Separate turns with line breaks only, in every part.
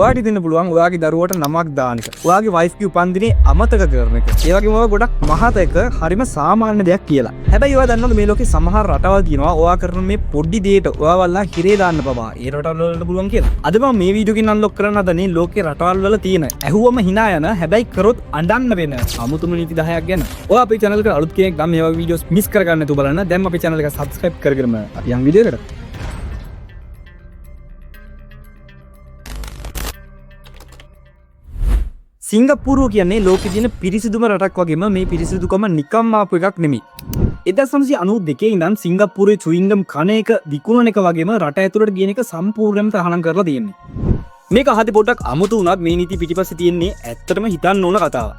ඔයාට හිතෙන්න පුළුවන් ඔයාගේ දරුවට නමක් දාන එක, ඔයාගේ වයිෆ්ගේ උපන්දිනේ අමතක කරන එක, ඒ වගේම ඔයා ගොඩක් මහත එක හරිම සාමාන්‍ය දෙයක් කියලා. හැබැයි ඔයා දන්නවද මේ ලෝකේ සමහර රටවල් තියෙනවා ඔයා කරන මේ පොඩි දේට ඔයාවල්ලා හිරේ දාන්න පවා ඒ රටවල් වලට පුළුවන් කියලා. අද මම මේ වීඩියෝ එකෙන් අන්ලොක් කරන්න හදන්නේ ලෝකේ රටවල් වල තියෙන ඇහුවම හිනා යන හැබැයි කරොත් අඬන්න වෙන අමුතුම නීති 10ක් ගැන. ඔයා අපේ channel එකට අලුත් කෙනෙක් නම් මේ වගේ වීඩියෝස් මිස් කරගන්න නැතුව බලන්න. දැන් අපේ channel එක subscribe කරගෙනම අපි යන් වීඩියෝ එකට. සිංගප්පූරුව කියන්නේ ලෝකෙ තියෙන පිරිසිදුම රටක් වගේම මේ පිරිසිදුකම නිකම්ම ආපු එකක් නෙමෙයි. 1992 ඉඳන් සිංගප්පූරුවේ චුයින්ගම් කන එක, විකුණන එක වගේම රට ඇතුළට ගියන එක සම්පූර්ණයෙන්ම තහනම් කරලා තියෙන්නේ. මේක අහද්දි පොඩ්ඩක් අමුතු වුණත් මේ නීති පිටිපස්සේ තියෙන්නේ ඇත්තටම හිතන්න ඕන කතාවක්.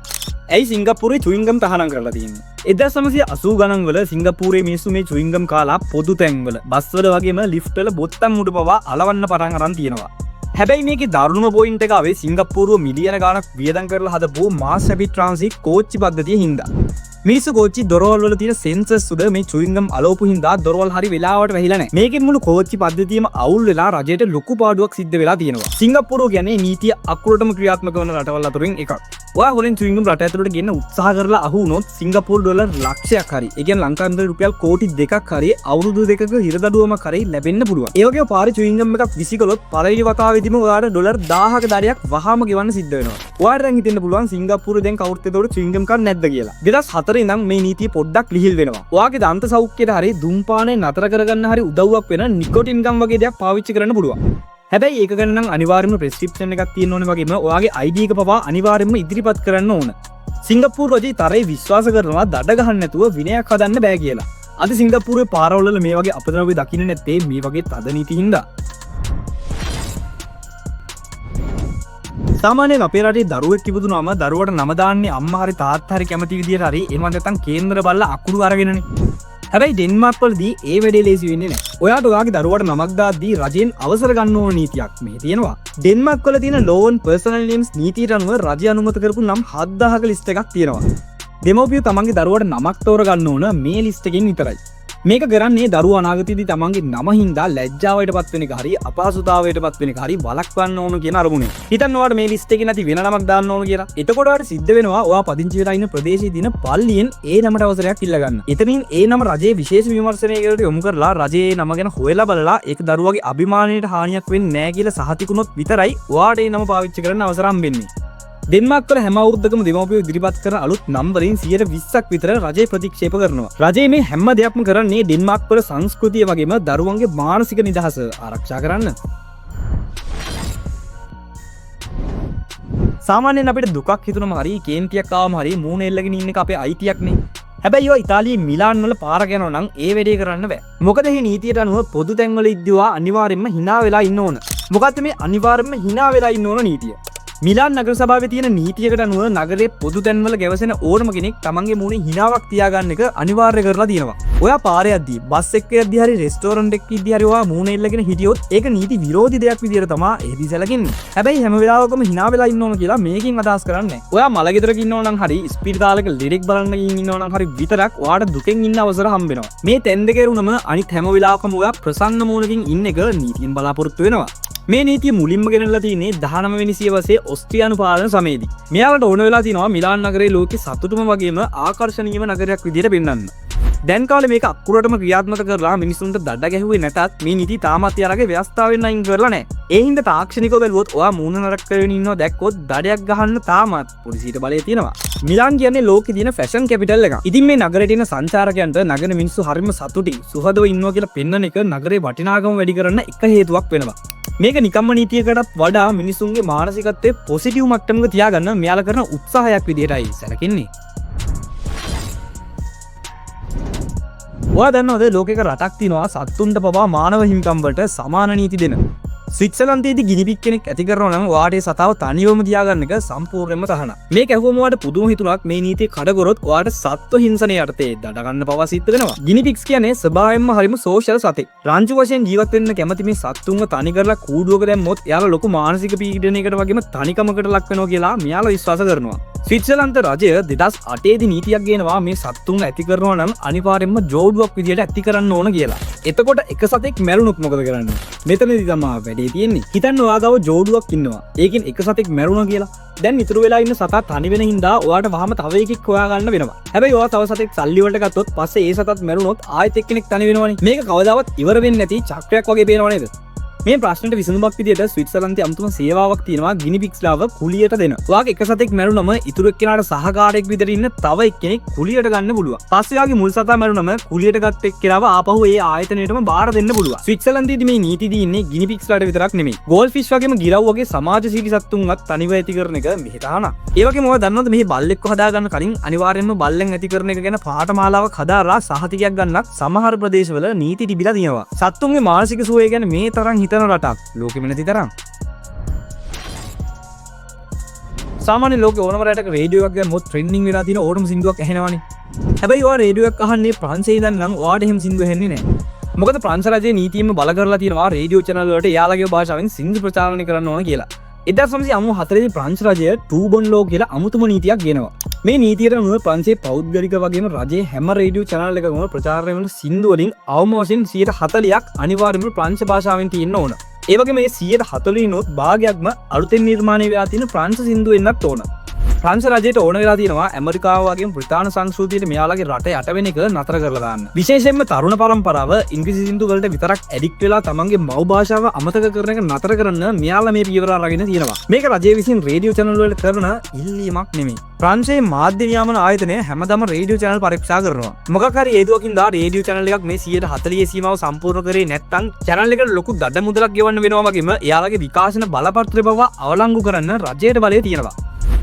ඇයි සිංගප්පූරුවේ චුයින්ගම් තහනම් කරලා තියෙන්නේ? 1980 ගණන් වල සිංගප්පූරුවේ මිනිස්සු මේ චුයින්ගම් කාලා පොදු තැන්වල, බස් වල වගේම ලිෆ්ට් වල බොත්තම් උඩ පවා අලවන්න පටන් අරන් තියෙනවා. හැබැයි මේකේ දරුණුම පොයින්ට් එක ආවේ සිංගප්පූරුව මිලියන ගාණක් වියදම් කරලා හදපු මාස් රැපිඩ් ට්‍රාන්සිට් කෝච්චි පද්ධතිය හින්දා. මිනිස්සු කෝච්චි දොරවල් වල තියෙන සෙන්සර්ස් උඩ මේ චුයින්ගම් අලවපු හින්දා දොරවල් හරි වෙලාවට වැහිලා නැහැ. මේකෙන් මුළු කෝච්චි පද්ධතියම අවුල් වෙලා රජයට ලොකු පාඩුවක් සිද්ධ වෙලා තියෙනවා. සිංගප්පූරුව කියන්නේ නීතිය අකුරටම ක්‍රියාත්මක වන රටවල් අතරින් එකක්. ඔයා හොරෙන් චුයින්ගම් රට ඇතුළට ගෙන්න උත්සාහ කරලා අහු වුණොත් සිංගප්පූරු ඩොලර් ලක්ෂයක් හරි, ඒ කියන්නේ ලංකාවේ මුදල් රුපියල් කෝටි 2ක් හරි අවුරුදු දෙකක හිරදඩුවමක් හරි ලැබෙන්න පුළුවන්. ඒ වගේම පාරේ චුයින්ගම් එකක් විසිකලොත් පළවෙනි වතාවෙදිම ඔයාට ඩොලර් 1000ක දඩයක් වහාම ගෙවන්න සිද්ධ වෙනවා. ඔයාට දැන් හිතෙන්න පුළුවන් සිංගප්පූරුවේ දැන් කවුරුත් එතකොට චුයින්ගම් කන්නේ නැද්ද කියලා. 2004 ඉඳන් මේ නීතිය පොඩ්ඩක් ලිහිල් වෙනවා. ඔයාගේ දන්ත සෞඛ්‍යයට හරි දුම්පානය නතර කරගන්න හරි උදව්වක් වෙන නිකොටින් ගම් වගේ දෙයක් පාවිච්චි කරන්න පුළුවන්. හැබැයි ඒක ගැන නම් අනිවාර්යයෙන්ම ප්‍රෙස්ක්‍රිප්ෂන් එකක් තියෙන්න ඕනේ වගේම ඔයාගේ ID එක පවා අනිවාර්යයෙන්ම ඉදිරිපත් කරන්න ඕන. සිංගප්පූරු රජයේ තරේ විශ්වාස කරනවා දඩ ගහන්න නැතුව විනයක් හදන්න බෑ කියලා. අද සිංගප්පූරුවේ පාරවල් වල මේ වගේ අපද්‍රව්‍ය දකින්නේ නැත්තේ මේ වගේ තද නීති හින්දා. සාමාන්‍යයෙන් අපේ රටේ දරුවෙක් ඉපදුනාම දරුවට නම දාන්නේ අම්මා හරි තාත්තා හරි කැමති විදියට හරි එහෙම නැත්නම් කේන්දර බලලා අකුරු අරගෙනනේ. හැබැයි ඩෙන්මාර්ක් වලදී ඒ වැඩේ ලේසි වෙන්නේ නැහැ. ඔයාට ඔයාගේ දරුවට නමක් දාද්දී රජයෙන් අවසර ගන්න ඕන නීතියක් මෙහි තියෙනවා. ඩෙන්මාර්ක් වල තියෙන ලෝ ඔන් පර්සනල් නේම්ස් නීතියට අනුව රජය අනුමත කරපු නම් 7000ක ලිස්ට් එකක් තියෙනවා. දෙමව්පියෝ තමන්ගේ දරුවට නමක් තෝරගන්න ඕන මේ ලිස්ට් එකෙන් විතරයි. මේක කරන්නේ දරුවා අනාගතයේදී තමන්ගේ නම හින්දා ලැජ්ජාවට පත් වෙන එක හරි අපහසුතාවයට පත් වෙන එක හරි වළක්වන්න ඕන කියන අරමුණෙන්. හිතන්න ඔයාට මේ ලිස්ට් එකේ නැති වෙන නමක් දාන්න ඕන කියලා. එතකොට ඔයාට සිද්ධ වෙනවා ඔයා පදිංචි වෙලා ඉන්න ප්‍රදේශයේ තියෙන පල්ලියෙන් ඒ නමට අවසරයක් ඉල්ල ගන්න. එතනින් ඒ නම රජයේ විශේෂ විමර්ශනයකට යොමු කරලා රජයේ ඒ නම ගැන හොයලා බලලා ඒක දරුවගේ අභිමානයට හානියක් වෙන්නේ නැහැ කියලා සහතිකුණොත් විතරයි ඔයාට ඒ නම පාවිච්චි කරන්න අවසර හම්බෙන්නේ. ඩෙන්මාර්ක් වල හැම අවුරුද්දකම දෙමව්පියෝ ඉදිරිපත් කරන අලුත් නම් වලින් 20%ක් විතර රජය ප්‍රතික්ෂේප කරනවා. රජය මේ හැම දෙයක්ම කරන්නේ ඩෙන්මාර්ක් වල සංස්කෘතිය වගේම දරුවන්ගේ මානසික නිදහස ආරක්ෂා කරන්න. සාමාන්‍යයෙන් අපිට දුකක් හිතුනම හරි කේන්තියක් ආවම හරි මූණ එල්ලගෙන ඉන්න එක අපේ අයිතියක් නේ. හැබැයි ඔය ඉතාලියේ මිලාන් වල පාර යනවා නම් ඒ වැඩේ කරන්න බෑ. මොකද මේ නීතියට අනුව පොදු තැන්වල ඉද්දිවා අනිවාර්යයෙන්ම හිනා වෙලා ඉන්න ඕන. මොකද්ද මේ අනිවාර්යයෙන්ම හිනා වෙලා ඉන්න ඕන නීතිය? මිලාන් නගර සභාවේ තියෙන නීතියකට අනුව නගරයේ පොදු තැන්වල ගැවසෙන ඕනම කෙනෙක් තමන්ගේ මූණේ හිනාවක් තියාගන්න එක අනිවාර්ය කරලා තියෙනවා. ඔයා පාරේ යද්දී, බස් එකක යද්දී හරි රෙස්ටෝරන්ට් එකක ඉද්දී හරි ඔයා මූණ එල්ලගෙන හිටියොත් ඒක නීති විරෝධී දෙයක් විදියට තමා එහිදී සැලකෙන්නේ. හැබැයි හැම වෙලාවකම හිනා වෙලා ඉන්න ඕන කියලා මේකෙන් අදහස් කරන්නේ නැහැ. ඔයා මලගෙදරක ඉන්නව නම් හරි ස්පිරිතාලක ලෙඩෙක් බලන්න ගිහින් ඉන්නව නම් හරි විතරක් ඔයාට දුකෙන් ඉන්න අවසර හම්බ වෙනවා. මේ තැන් දෙක ඇරුණම අනිත් හැම වෙලාවකම ඔයා ප්‍රසන්න මූණකින් ඉන්න එක නීතියෙන් බලාපොරොත්තු වෙනවා. මේ නීතිය මුලින්ම ගෙනල්ලා තියෙන්නේ 19 වෙනි සියවසේ ඔස්ට්‍රියානු පාලන සමයේදී. මෙයාලට ඕන වෙලා තිනවා මිලාන් නගරේ ලෝකෙ සතුටුම වගේම ආකර්ෂණීයම නගරයක් විදියට පෙන්වන්න. දැන් කාලේ මේක අකුරටම ක්‍රියාත්මක කරලා මිනිසුන්ට දඩ ගැහුවේ නැතත් මේ නීති තාමත් යාලගේ ව්‍යවස්ථාවෙන් අයින් කරලා නැහැ. ඒ හින්දා තාක්ෂණිකව බැලුවොත් ඔයා මූණ නරක කරගෙන ඉන්නවා දැක්කොත් දඩයක් ගහන්න තාමත් පොලිසියට බලය තියෙනවා. මිලාන් කියන්නේ ලෝකෙ තියෙන ෆැෂන් කැපිටල් එකක්. ඉතින් මේ නගරයට එන සංචාරකයන්ට නගර මිනිස්සු හරිම සතුටින් සුහදව ඉන්නවා කියලා පෙන්වන එක නගරේ වටිනාකම වැඩි කරන්න එක හේතුවක් වෙනවා. මේක නිකම්ම නීතියකටත් වඩා මිනිසුන්ගේ මානසිකත්වය පොසිටිව් මට්ටමක තියාගන්න මෙයාලා කරන උත්සාහයක් විදිහටයි සැලකෙන්නේ. ඔයා දන්නවද ලෝකෙක රටක් තියෙනවා සත්තුන්ට පවා මානව හිමිකම් වලට සමාන නීති දෙන. ස්විට්සර්ලන්තයේදී ගිනිපික් කෙනෙක් ඇති කරනවා නම් ඔයාට ඒ සතාව තනිවම තියාගන්න එක සම්පූර්ණයෙන්ම තහනම්. මේක ඇහුවම ඔයාට පුදුම හිතුණක් මේ නීතිය කඩ කරොත් ඔයාට සත්ව හිංසනය යටතේ දඩ ගන්න පවා සිද්ධ වෙනවා. ගිනිපික්ස් කියන්නේ ස්වභාවයෙන්ම හරිම සෝෂල් සතෙක්. රංචු වශයෙන් ජීවත් වෙන්න කැමති මේ සත්තුන්ව තනි කරලා කූඩුවක දැම්මොත් එයාලා ලොකු මානසික පීඩනයකට වගේම තනිකමකට ලක් වෙනවා කියලා මෙයාලා විශ්වාස කරනවා. ස්විට්සර්ලන්ත රජය 2008 දී නීතියක් ගේනවා මේ සත්තුන් ඇති කරනවා නම් අනිවාර්යයෙන්ම ජෝඩුවක් විදියට ඇති කරන්න ඕන කියලා. එතකොට එක සතෙක් මැරුණොත් මොකද කරන්නේ? මෙතනදී තමා වැඩේ තියෙන්නේ. හිතන්න ඔයා ගාව ජෝඩුවක් ඉන්නවා. ඒකෙන් එක සතෙක් මැරුණා කියලා. දැන් ඉතුරු වෙලා ඉන්න සතා තනි වෙන හින්දා ඔයාට වහම තව එකෙක් හොයාගන්න වෙනවා. හැබැයි ඔයා තව සතෙක් සල්ලි වලට ගත්තොත් පස්සේ ඒ සතත් මැරුණොත් ආයෙත් එක්කෙනෙක් තනි වෙනවනේ. මේක කවදාවත් ඉවර වෙන්නේ නැති චක්‍රයක් වගේ පේනව නේද? මේ ප්‍රශ්නට විසඳුමක් විදියට ස්විට්සර්ලන්තයේ අමුතුම සේවාවක් තියෙනවා ගිනි පිග්ස්ලාව කුලියට දෙන. ඔයාගේ එක සතෙක් මැරුණම ඉතුරු එක්කෙනාට සහකාරයෙක් විදියට ඉන්න තව එක්කෙනෙක් කුලියට ගන්න පුළුවන්. පස්සේ ඔයාගේ මුල් සතා මැරුණම කුලියට ගත්ත එක්කෙනාව ආපහු ඒ ආයතනයටම බාර දෙන්න පුළුවන්. ස්විට්සර්ලන්තයේදී මේ නීති තියෙන්නේ ගිනි පිග්ස්ලාට විතරක් නෙමෙයි. ගෝල්ඩ් ෆිෂ් වගේම ගිරව් වගේ සමාජශීලී සත්තුන්වත් තනිව ඇති කරන එක මෙහෙ තහනම්. ඒ වගේම ඔයා දන්නවද මෙහි බල්ලෙක්ව හදාගන්න කලින් අනිවාර්යයෙන්ම බල්ලෙන් ඇති කරන එක ගැන පාඨමාලාවක් හදාරලා සහතිකයක් ගන්නත් සමහර ප්‍රදේශවල නීති තිබිලා තියෙනවා. සත්තුන්ගේ මානසික සුවය ගැන මේ තරම් හිතන රටක් ලෝකෙම නැති තරම්. සාමාන්‍ය ලෝකෙ ඕනම රටක රේඩියෝ එකක් දැම්මොත් ට්‍රෙන්ඩින් වෙලා තියෙන ඕනම සින්දුවක් ඇහෙනවනේ. හැබැයි ඔයා රේඩියෝ එකක් අහන්නේ ප්‍රංශේ ඉඳන් නම් ඔයාට එහෙම සින්දු ඇහෙන්නේ නැහැ. මොකද ප්‍රංශ රජයේ නීතියෙන්ම බල කරලා තියෙනවා රේඩියෝ චැනල් වලට එයාලගේ භාෂාවෙන් සින්දු ප්‍රචාරණය කරන්න ඕන කියලා. 1994 දී ප්‍රංශ රජය ටූබොන් ලෝ කියලා අමුතුම නීතියක් ගෙනවා. මේ නීතියට අනුව ප්‍රංශයේ පෞද්ගලික වගේම රජයේ හැම රේඩියෝ චැනල් එකකම ප්‍රචාරණය වන සින්දු වලින් අවම වශයෙන් 40%ක් අනිවාර්යයෙන්ම ප්‍රංශ භාෂාවෙන් තියෙන්න ඕන. ඒ වගේම මේ 40%නොත් භාගයක්ම අලුතෙන් නිර්මාණය වෙලා තියෙන ප්‍රංශ සින්දු වෙන්නත් ඕන. ප්‍රංශ රජයට ඕන වෙලා තියෙනවා ඇමරිකාව වගේම බ්‍රිතාන්‍ය සංස්කෘතියට මෙයාලගේ රට යට වෙන එක නතර කරලා දාන්න. විශේෂයෙන්ම තරුණ පරම්පරාව ඉංග්‍රීසි සින්දු වලට විතරක් ඇඩික්ට් වෙලා තමන්ගේ මව් භාෂාව අමතක කරන එක නතර කරන්න මෙයාලා මේ පියවර අරගෙන තියෙනවා. මේක රජය විසින් රේඩියෝ චැනල් වලට කරන ඉල්ලීමක් නෙමෙයි. ප්‍රංශයේ මාධ්‍ය නියාමන ආයතනය හැමදාම රේඩියෝ චැනල් පරීක්ෂා කරනවා. මොකක් හරි හේතුවකින් දා රේඩියෝ චැනල් එකක් මේ 140 සීමාව සම්පූර්ණ කරේ නැත්නම් චැනල් එකට ලොකු දඩ මුදලක් ගෙවන්න වෙනවා වගේම එයාලගේ විකාශන බලපත්‍රය පවා අවලංගු කරන්න රජයට බලය තියෙනවා.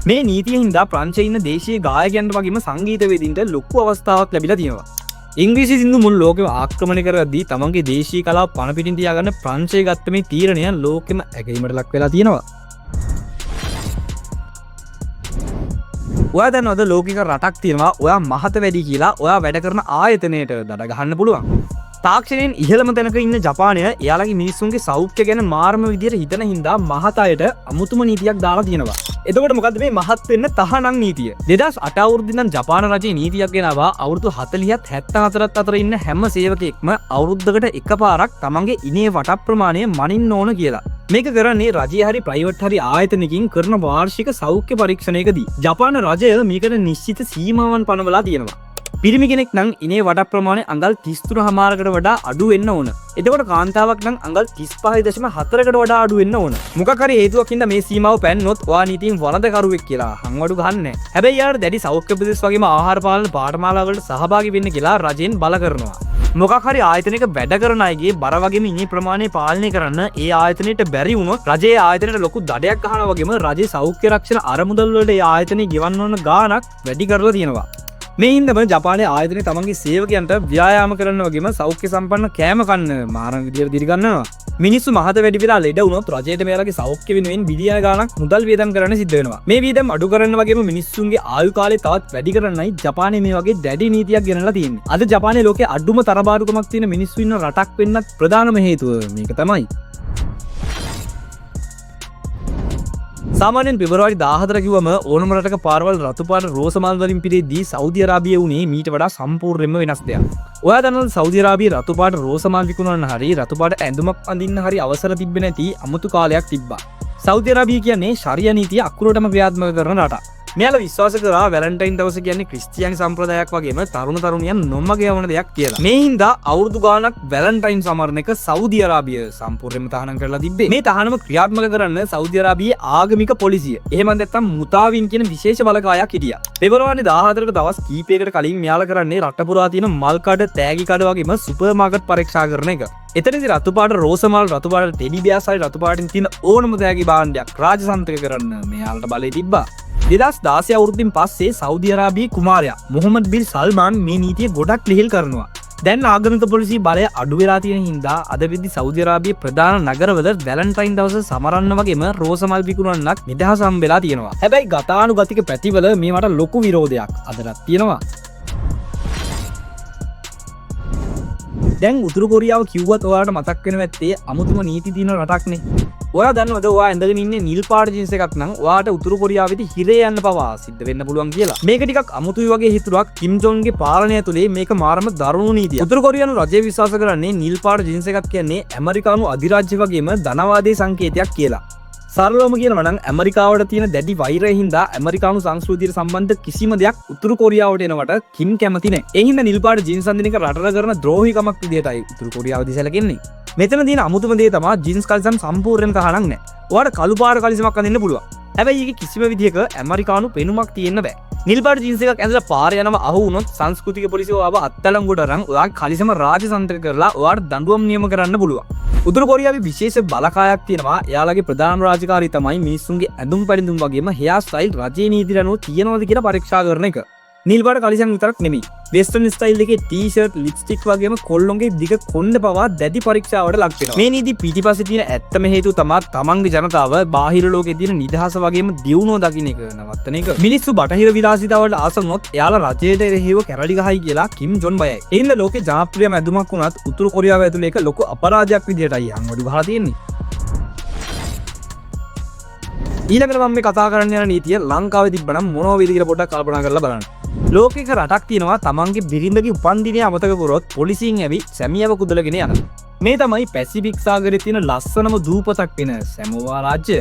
මේ නීතිය හින්දා ප්‍රංශයේ ඉන්න දේශීය ගායකයන්ට වගේම සංගීතවේදීන්ට ලොකු අවස්ථාවක් ලැබිලා තියෙනවා. ඉංග්‍රීසි සින්දු මුළු ලෝකෙම ආක්‍රමණය කරද්දී තමන්ගේ දේශීය කලාව පණ පිටින් තියාගන්න ප්‍රංශය ගත්ත මේ තීරණය ලෝකෙම ඇගීමට ලක් වෙලා තියෙනවා. ඔයා දන්නවද ලෝකික රටක් තියෙනවා ඔයා මහත වැඩි කියලා ඔයා වැඩ කරන ආයතනයට දඩ ගහන්න පුළුවන්. තාක්ෂණයෙන් ඉහළම තැනක ඉන්න ජපානය එයාලගේ මිනිස්සුන්ගේ සෞඛ්‍ය ගැන මාරම විදියට හිතන හින්දා මහත අයට අමුතුම නීතියක් දාලා තියෙනවා. එතකොට මොකද්ද මේ මහත් වෙන්න තහනම් නීතිය? 2008 අවුරුද්දේ ඉඳන් ජපාන රජයේ නීතියක් ගෙනාවා අවුරුදු 40ත් 74ත් අතර ඉන්න හැම සේවකයෙක්ම අවුරුද්දකට එකපාරක් තමන්ගේ ඉනේ වට ප්‍රමාණය මනින්න ඕන කියලා. මේක කරන්නේ රජයේ හරි ප්‍රයිවට් හරි ආයතනකින් කරන වාර්ෂික සෞඛ්‍ය පරීක්ෂණයකදී. ජපාන රජය මේකට නිශ්චිත සීමාවන් පනවලා තියෙනවා. පිරිමි කෙනෙක් නම් ඉනේ වට ප්‍රමාණය අඟල් 33.5කට වඩා අඩු වෙන්න ඕන. එතකොට කාන්තාවක් නම් අඟල් 35.4කට වඩා අඩු වෙන්න ඕන. මොකක් හරි හේතුවක් හින්දා මේ සීමාව පැන්නොත් ඔයා නීතියෙන් වරදකරුවෙක් කියලා හංවඩු ගහන්නේ නැහැ. හැබැයි යාට දැඩි සෞඛ්‍ය උපදෙස් වගේම ආහාර පාලන පාඨමාලාවලට සහභාගී වෙන්න කියලා රජයෙන් බල කරනවා. මොකක් හරි ආයතනයක වැඩ කරන අයගේ බර වගේම ඉනේ ප්‍රමාණය පාලනය කරන්න ඒ ආයතනයට බැරි වුණොත් රජයේ ආයතනයට ලොකු දඩයක් ගහනවා වගේම රජයේ සෞඛ්‍ය රක්ෂණ අරමුදල් වලට ඒ ආයතනය ගෙවන්න ඕන ගාණක් වැඩි කරලා තියෙනවා. මේ හින්දාම ජපානයේ ආයතනය තමන්ගේ සේවකයන්ට ව්‍යායාම කරන්න වගේම සෞඛ්‍ය සම්පන්න කෑම කන්න මාරම විදියට දිරිගන්වනවා. මිනිස්සු මහත වැඩි වෙලා ලෙඩ වුණොත් රජයට මෙයාලගේ සෞඛ්‍ය වෙනුවෙන් බිලියන ගාණක් මුදල් වියදම් කරන්න සිද්ධ වෙනවා. මේ වියදම් අඩු කරන්න වගේම මිනිස්සුන්ගේ ආයු කාලය තවත් වැඩි කරන්නයි ජපානයේ මේ වගේ දැඩි නීතියක් ගෙනල්ලා තියෙන්නේ. අද ජපානයේ ලෝකේ අඩුම තරබාරුකමක් තියෙන මිනිස්සු ඉන්න රටක් වෙන්නත් ප්‍රධානම හේතුව මේක තමයි. සාමාන්‍යයෙන් පෙබරවාරි 14 කිව්වම ඕනම රටක පාරවල් රතු පාට රෝස මල් වලින් පිරෙද්දී සෞදි අරාබියේ වුණේ මීට වඩා සම්පූර්ණයෙන්ම වෙනස් දෙයක්. ඔයා දන්නවද සෞදි අරාබියේ රතු පාට රෝස මල් විකුණන්න හරි රතු පාට ඇඳුමක් අඳින්න හරි අවසර තිබ්බේ නැති අමුතු කාලයක් තිබ්බා. සෞදි අරාබිය කියන්නේ ශරියා නීතිය අකුරටම ක්‍රියාත්මක කරන රටක්. මෙයාලා විශ්වාස කරා වැලන්ටයින් දවස කියන්නේ ක්‍රිස්තියානි සම්ප්‍රදායක් වගේම තරුණ තරුණියන් නොමග යවන දෙයක් කියලා. මේ හින්දා අවුරුදු ගාණක් වැලන්ටයින් සමරන එක සෞදි අරාබිය සම්පූර්ණයෙන්ම තහනම් කරලා තිබ්බේ. මේ තහනම ක්‍රියාත්මක කරන්න සෞදි අරාබියේ ආගමික පොලිසිය, එහෙම නැත්නම් මුතාවින් කියන විශේෂ බලකායක් හිටියා. පෙබරවාරි 14ට දවස් කීපයකට කලින් මෙයාලා කරන්නේ රට පුරා තියෙන මල් කඩ, තෑගි කඩ වගේම සුපර් මාකට් පරීක්ෂා කරන එක. එතනදී රතු පාට රෝස මල්, රතු පාට ටෙඩි බෙයාස් හරි රතු පාටින් තියෙන ඕනම තෑගි භාණ්ඩයක් රාජසන්තක කරන්න මෙයාලට බලය තිබ්බා. 2016 අවුරුද්දෙන් පස්සේ සෞදි අරාබියේ කුමාරයා මොහමඩ් බින් සල්මාන් මේ නීතිය ගොඩක් ලිහිල් කරනවා. දැන් ආගමික පොලිසිය බලය අඩු වෙලා තියෙන හින්දා අද වෙද්දි සෞදි අරාබියේ ප්‍රධාන නගරවල වැලන්ටයින් දවස සමරන්න වගේම රෝස මල් විකුණන්නත් නිදහස හම්බෙලා තියෙනවා. හැබැයි ගතානුගතික පැතිවල මේවට ලොකු විරෝධයක් අදටත් තියෙනවා. දැන් උතුරු කොරියාව කිව්වත් ඔයාලට මතක් වෙනව ඇත්තේ අමුතුම නීති තියෙන රටක්නේ. ඔයා දන්නවද ඔයා ඇඳගෙන ඉන්නේ නිල් පාට ජීන්ස් එකක් නම් ඔයාට උතුරු කොරියාවේදී හිරේ යන්න පවා සිද්ධ වෙන්න පුළුවන් කියලා. මේක ටිකක් අමුතුයි වගේ හිතුණත් කිම් ජොන්ගේ පාලනය ඇතුලේ මේක මාරම දරුණු නීතියක්. උතුරු කොරියානු රජය විශ්වාස කරන්නේ නිල් පාට ජීන්ස් එකක් කියන්නේ ඇමරිකානු අධිරාජ්‍ය වගේම ධනවාදයේ සංකේතයක් කියලා. සරලවම කියනවා නම් ඇමරිකාවට තියෙන දැඩි වෛරය හින්දා ඇමරිකානු සංස්කෘතියට සම්බන්ධ කිසිම දෙයක් උතුරු කොරියාවට එනවට කිම් කැමති නෑ. ඒ හින්දා නිල් පාට ජීන්ස් අඳින එක රටට කරන ද්‍රෝහිකමක් විදියටයි උතුරු කොරියාව දිහා සැලකෙන්නේ. මෙතන තියෙන අමුතුම දේ තමයි ජීන්ස් කලිසම් සම්පූර්ණයෙන්ම තහනම් නෑ. ඔයාට කළු පාට කලිසමක් අඳින්න පුළුවන්. හැබැයි ඒකේ කිසිම විදියක ඇමරිකානු පෙනුමක් තියෙන්න බෑ. නිල් පාට ජීන්ස් එකක් ඇඳලා පාරේ යනවා අහු වුණොත් සංස්කෘතික පොලිසිය ඔයාව අත්අඩංගුවට අරන් ඔයාගේ කලිසම රාජසන්ත්‍ර කරලා ඔයාට දඬුවම් නියම කරන්න පුළුවන්. උතුරු කොරියාවේ විශේෂ බලකායක් තියෙනවා. එයාලගේ ප්‍රධාන රාජකාරිය තමයි මිනිස්සුන්ගේ ඇඳුම් පැළඳුම් වගේම හෙයාර් ස්ටයිල් රජයේ නීතියට අනුව තියෙනවද කියලා පරීක්ෂා කරන එක. නිල් පාට කලිසම් විතරක් නෙමෙයි. වෙස්ටර්න් ස්ටයිල් එකේ ටී-ෂර්ට්, ලිප්ස්ටික් වගේම කොල්ලොන්ගේ දිග කොණ්ඩ පවා දැඩි පරීක්ෂාවට ලක් වෙනවා. මේ නීති පිටිපස්සේ තියෙන ඇත්තම හේතුව තමයි තමන්ගේ ජනතාව බාහිර ලෝකේ තියෙන නිදහස වගේම දියුණුව දකින්න එක නවත්තන එක. මිනිස්සු බටහිර විලාසිතාවලට ආස වුණොත් එයාලා රජයට එරෙහිව කැරලි ගහයි කියලා කිම් ජොන් බයයි. ඒ හින්දා ලෝකේ ජනප්‍රියම ඇඳුමක් වුණත් උතුරු කොරියාව ඇතුලේ ඒක ලොකු අපරාධයක් විදියටයි අංවඩු ගහලා තියෙන්නේ. ඊළඟට මම මේ කතා කරන්න යන නීතිය ලංකාවේ තිබ්බනම් මොනවා වෙයිද කියලා පොඩ්ඩක් කල්පනා කරලා බලන්න. ලෝකෙක රටක් තියෙනවා තමන්ගේ බිරිඳගේ උපන්දිනය අමතක කරොත් පොලිසියෙන් ඇවිත් සැමියව කුදලගෙන යනවා. මේ තමයි පැසිෆික් සාගරයේ තියෙන ලස්සනම දූපතක් වෙන සැමෝවා රාජ්‍ය.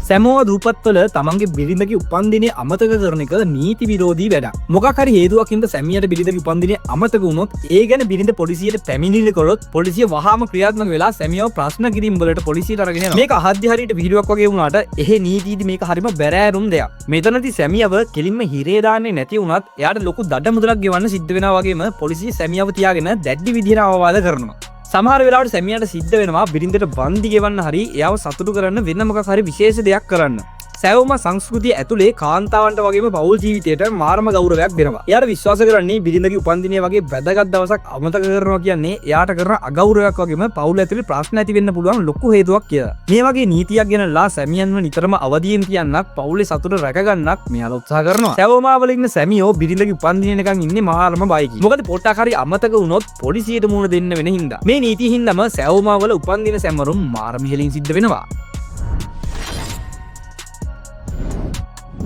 සැමෝවා දූපත්වල තමන්ගේ බිරිඳගේ උපන්දිනය අමතක කරන එක නීති විරෝධී වැඩක්. මොකක් හරි හේතුවක් හින්දා සැමියාට බිරිඳගේ උපන්දිනය අමතක වුණොත් ඒ ගැන බිරිඳ පොලිසියට පැමිණිලි කරොත් පොලිසිය වහාම ක්‍රියාත්මක වෙලා සැමියාව ප්‍රශ්න කිරීම වලට පොලිසියට අරගෙන යනවා. මේක අහද්දි හරියට විහිළුවක් වගේ වුණාට එහෙ නීතියේදී මේක හරිම බැරෑරුම් දෙයක්. මෙතනදී සැමියාව කෙලින්ම හිරේ දාන්නේ නැති වුණත් එයාට ලොකු දඩ මුදලක් ගෙවන්න සිද්ධ වෙනවා වගේම පොලිසිය සැමියාව තියාගෙන දැඩි විදිහට අවවාද කරනවා. සමහර වෙලාවට සැමියාට සිද්ධ වෙනවා බිරිඳට වන්දි ගෙවන්න හරි එයාව සතුටු කරන්න වෙන මොකක් හරි විශේෂ දෙයක් කරන්න. සැවොම සංස්කෘතිය ඇතුලේ කාන්තාවන්ට වගේම පවුල් ජීවිතයට මාරම ගෞරවයක් දෙනවා. එයාට විශ්වාස කරන්නේ බිරිඳගේ උපන්දිනය වගේ වැදගත් දවසක් අමතක කරනවා කියන්නේ එයාට කරන අගෞරවයක් වගේම පවුල ඇතුලේ ප්‍රශ්න ඇති වෙන්න පුළුවන් ලොකු හේතුවක් කියලා. මේ වගේ නීතියක් ගෙනල්ලා සැමියන්ව නිතරම අවදියෙන් තියන්නත් පවුලේ සතුට රැකගන්නත් මෙයාලා උත්සාහ කරනවා. සැවොමා වල ඉන්න සැමියෝ බිරිඳගේ උපන්දිනය එනකන් ඉන්නේ මාරම බයකින්. මොකද පොඩ්ඩක් හරි අමතක වුණොත් පොලිසියට මුහුණ දෙන්න වෙන හින්දා. මේ නීතිය හින්දාම සැවොමා වල උපන්දින සැමරුම් මාරම ඉහළින් සිද්ධ වෙනවා.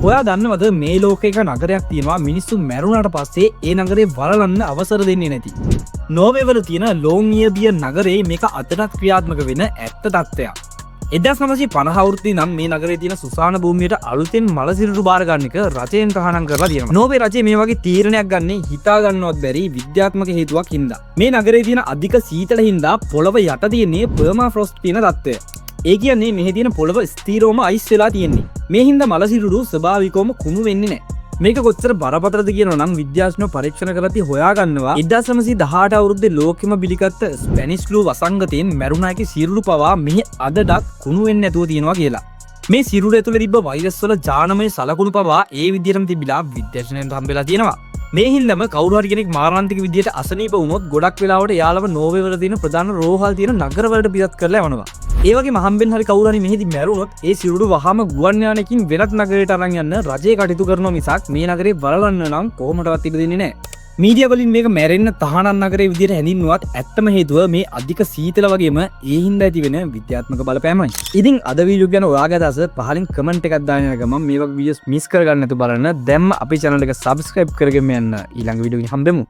ඔයා දන්නවද මේ ලෝකේ එක නගරයක් තියෙනවා මිනිස්සු මැරුණාට පස්සේ ඒ නගරේ වලලන්න අවසර දෙන්නේ නැති. නෝර්වේ වල තියෙන ලෝන්ගියර්බියන් නගරේ මේක අදටත් ක්‍රියාත්මක වෙන ඇත්ත තත්ත්වයක්. 1950 අවුරුද්දේ නම් මේ නගරේ තියෙන සුසාන භූමියට අලුතෙන් මළ සිරුරු බාර ගන්න එක රජයෙන් තහනම් කරලා තියෙනවා. නෝර්වේ රජය මේ වගේ තීරණයක් ගන්නේ හිතා ගන්නවත් බැරි විද්‍යාත්මක හේතුවක් හින්දා. මේ නගරේ තියෙන අධික සීතල හින්දා පොළව යට තියෙන්නේ පර්මාෆ්‍රොස්ට් කියන තත්ත්වය. ඒ කියන්නේ මෙහි තියෙන පොළව ස්ථිරවම අයිස් වෙලා තියෙන්නේ. මේ හින්දා මළ සිරුරු ස්වභාවිකවම කුණු වෙන්නේ නැහැ. මේක කොච්චර බරපතලද කියනවා නම් විද්‍යාඥයෝ පරීක්ෂණ කරද්දී හොයාගන්නවා 1918 අවුරුද්දේ ලෝකෙම බිලිගත්ත ස්පැනිෂ් ෆ්ලූ වසංගතයෙන් මැරුණ අයගේ සිරුරු පවා මෙහි අදටත් කුණු වෙන්නේ නැතුව තියෙනවා කියලා. මේ සිරුර ඇතුලේ තිබ්බ වෛරස් වල ජානමය සලකුණු පවා ඒ විදිහටම තිබිලා විද්‍යාඥයන්ට හම්බෙලා තියෙනවා. මේ හින්දාම කවුරු හරි කෙනෙක් මාරාන්තික විදිහට අසනීප වුණොත් ගොඩක් වෙලාවට එයාලව නෝර්වේ වල තියෙන ප්‍රධාන රෝහල් තියෙන නගරවලට පිටත් කරලා යවනවා. ඒ වගේම හම්බෙන් හරි කවුරු හරි මෙහෙදි මැරුණොත් ඒ සිරුරු වහාම ගුවන් යානකින් වෙනත් නගරයට අරන් යන්න රජය කටයුතු කරනවා මිසක් මේ නගරේ වලලන්න නම් කොහොමදවත් ඉඩ දෙන්නේ නැහැ. මීඩියා වලින් මේක මැරෙන්න තහනම් නගරේ විදිහට හැඳින්වුවත් ඇත්තම හේතුව මේ අධික සීතල වගේම ඒ හින්දා ඇති වෙන විද්‍යාත්මක බලපෑමයි. ඉතින් අද වීඩියෝ ගැන ඔයාගේ අදහස පහලින් කමෙන්ට් එකක් දාන්න යන ගමන් මේ වගේ වීඩියෝස් මිස් කරගන්න නැතුව බලන්න. දැම්ම අපේ channel එක subscribe කරගෙන යන්න. ඊළඟ වීඩියෝ එකකින් හම්බෙමු.